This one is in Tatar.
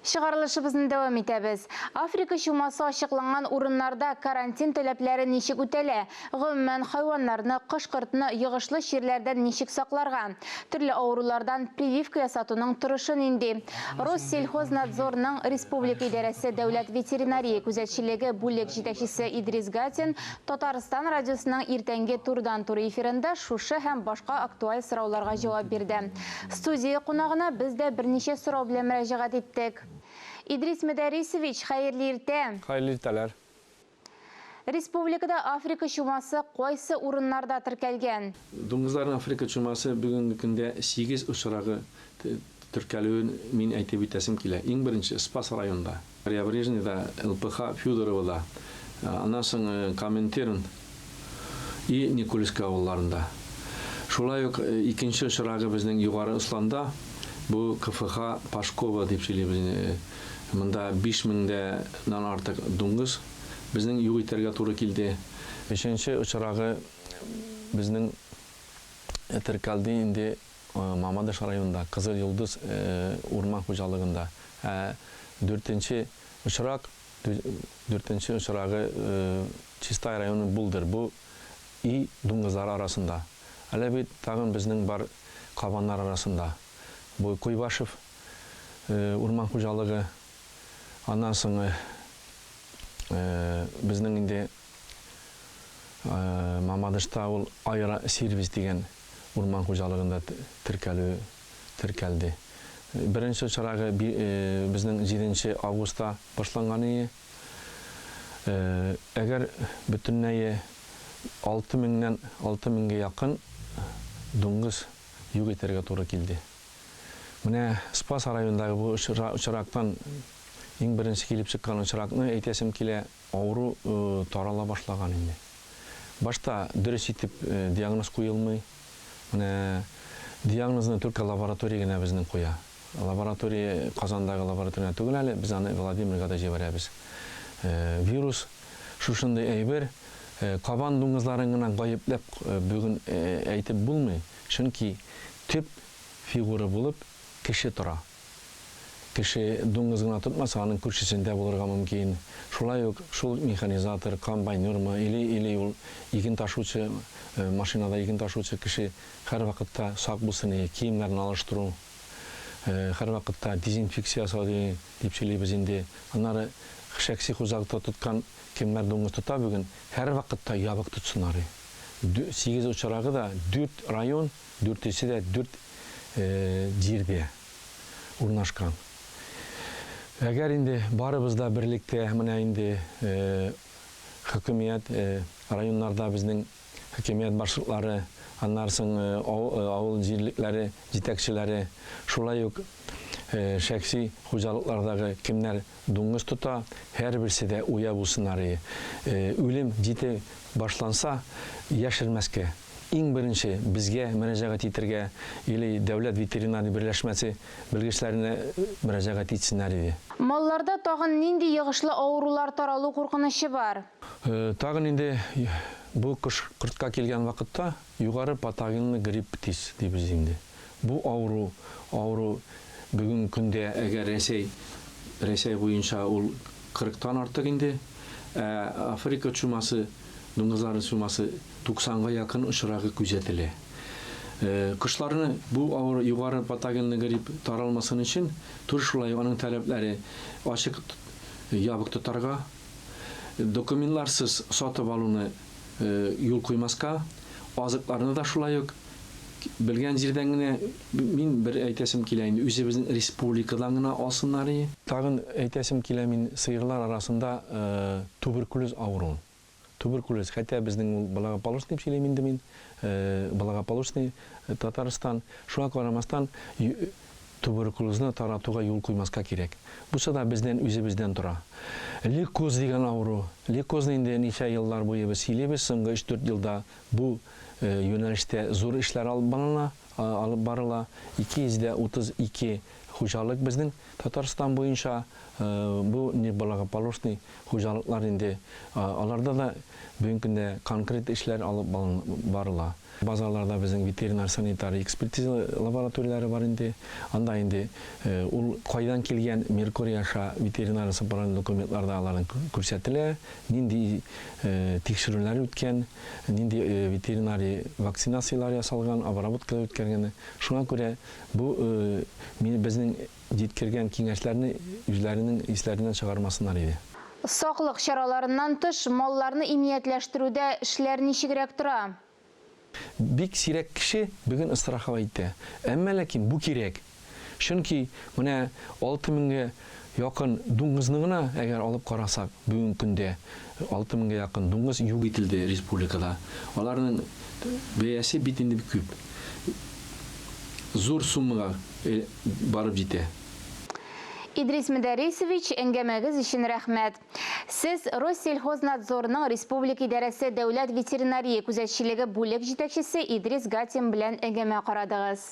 Чыгарылышыбызны дәвам итәбез. Африка чумасы ачыкланган урыннарда карантин таләпләре ничек үтәлә? Гомумән, хайваннарны, кош-кортны йогышлы чирләрдән ничек сакларга? Төрле авырулардан прививка ясатуның торышы нинди? Россельхознадзорның республика идарәсе дәүләт ветеринария күзәтчелеге бүлек җитәкчесе Идрис Гатин Татарстан радиосының иртәнге турыдан-туры эфирында шушы һәм башка актуаль сорауларга җавап бирде. Студия кунагына без дә берничә сорау белән мөрәҗәгать иттек. Идрис Мөдәррисович, хәерле иртә! Хәерле иртәләр! Республикада Африка чумасы кайсы урыннарда теркәлгән? Дуңгызларның Африка чумасы бүгенге көндә сигез очрагы теркәлүен мин әйтеп үтәсем килә. Иң беренче, Спас районында. Преобрежныйда, ЛПХ Федоровода, аннан соң Коминтерн и Никольский авылларында. Шулай ук икенче очрагы безнең Югары Осланда, бу КФХ Пашкова дип сөйлибез инде. Монда 5000 дә нан артык дуңгыз безнең юк итәргә туры килде. Өченче очрагы безнең теркәлде инде Мамадыш районында, Кызыл йолдыз урман хуҗалыгында. Ә дүртенче очрак, дүртенче очрагы Чистай районы Булдыр, бу и дуңгызлары арасында. Әле бит тагын безнең бар кабаннар арасында. Бу Куйбашев урман хуҗалыгы. Аннан соң безнең инде Мамадышта ул Айра сервис дигән урман хуҗалыгында теркәлү теркәлде. Беренче очрагы безнең җиденче августта башланган ие. Әгәр бөтенләе алты меңнән алты меңгә якын дуңгыз юк итәргә туры килде. Менә Спас районындагы бу очрактан иң беренче килеп чыккан очракны әйтәсем килә. Авыру тарала башлаган инде. Башта дөрес итеп диагноз куелмый. Менә диагнозны только лаборатория генә безнең куя. Лаборатория, Казандагы лаборатория түгел әле, без аны Владимирга да җибәрәбез. Вирус шушындый әйбер, кабан дуңгызларын гына гаепләп бүген әйтеп булмый, чөнки төп фигура булып кеше тора. Кеше дуңгыз гына тотмаса, аның күршесендә булырга мөмкин. Шулай ук шул механизатор, комбайнермы или или ул иген ташучы, машинада иген ташучы кеше һәрвакытта сак булсын ие, киемнәрен алыштыру, һәрвакытта дезинфекция ясау дип сөйлибез инде. Аннары шәхси хуҗалыкта тоткан кемнәр дуңгыз тота бүген, һәрвакытта ябык тотсыннар ие. Сигез очрагы да дүрт район, дүртесе дә дүрт җирдә урнашкан. Әгәр инде барыбыз да берлектә, менә инде хөкүмият, районнарда безнең хөкүмият башлыклары, аннары соң авыл җирлекләре җитәкчеләре, шулай ук шәхси хуҗалыклардагы кемнәр дуңгыз тота, һәрберсе дә уя булсыннар ие. Үлем җите башланса, яшермәскә. Иң беренче безгә мөрәҗәгать итергә или дәүләт ветеринария берләшмәсе белгечләренә мөрәҗәгать итсеннәр иде. Малларда тагын нинди йогышлы авырулар таралу куркынычы бар? Тагын инде бу кош-кортка килгән вакытта югары патогенлы грипп тиз дибез инде. Бу авыру, авыру бүгенге көндә әгәр Рәсәй, Рәсәй буенча ул кырыктан артык инде, ә Африка чумасы, дуңгызлары чумасы туксанга якын очрагы күзәтелә. Кошларны бу авыр югары патогенлы грипп таралмасын өчен, тур шулай аның таләпләре ачык ябык тотарга, документларсыз сатып алуны юл куймаска, азыкларны да шулай ук белгән җирдән генә, мин бер әйтәсем килә инде, үзебезнең республикадан гына алсыннар и. Тагын әйтәсем килә мин сыерлар арасында туберкулез авыруын. Туберкулез, хәтта безнең ул благополучный дип сөйлим инде мин, благополучный Татарстан, шуңа карамастан, туберкулезны таратуга юл куймаска кирәк. Бусы да бездән үзебездән тора. Лейкоз дигән авыру. Лейкозны инде ничә еллар буе без сөйлибез, соңгы өч-дүрт елда бу юнәлештә зур эшләр алып барыла, алып барыла. 232 хуҗалык безнең Татарстан буенча, бу неблагополучный хуҗалыклар инде, аларда да бүгенге көндә конкрет эшләр алып барыла. Базарларда безнең ветеринар-санитар экспертиза лабораторияләре бар инде. Анда инде ул кайдан килгән, Меркурий аша ветеринар сопроводительный документларда аларның күрсәтелә, нинди тикшерүләр үткән, нинди ветеринарий вакцинацияләр ясалган, обработка үткәргән. Шуңа күрә бу безнең җиткергән киңәшләрне үзләренең исләреннән чыгармасыннар иде. Саклык чараларыннан тыш, малларны иминиятләштерүдә эшләр ничегрәк тора? Бик сирәк кеше бүген ыстраховать итә. Әмма ләкин бу кирәк. Чөнки менә 6 меңгә якын дуңгызны гына әгәр алып карасак, бүгенге көндә 6 меңгә якын дуңгыз юк ителде республикада. Аларның бәясе бит инде күп. Зур суммага барып җитә. Идрис Мөдәррисович, әңгәмәгез өчен рәхмәт. Сез Россельхознадзорның республика идарәсе дәүләт ветеринария күзәтчелеге бүлек җитәкчесе Идрис Гатин белән әңгәмә карадыгыз.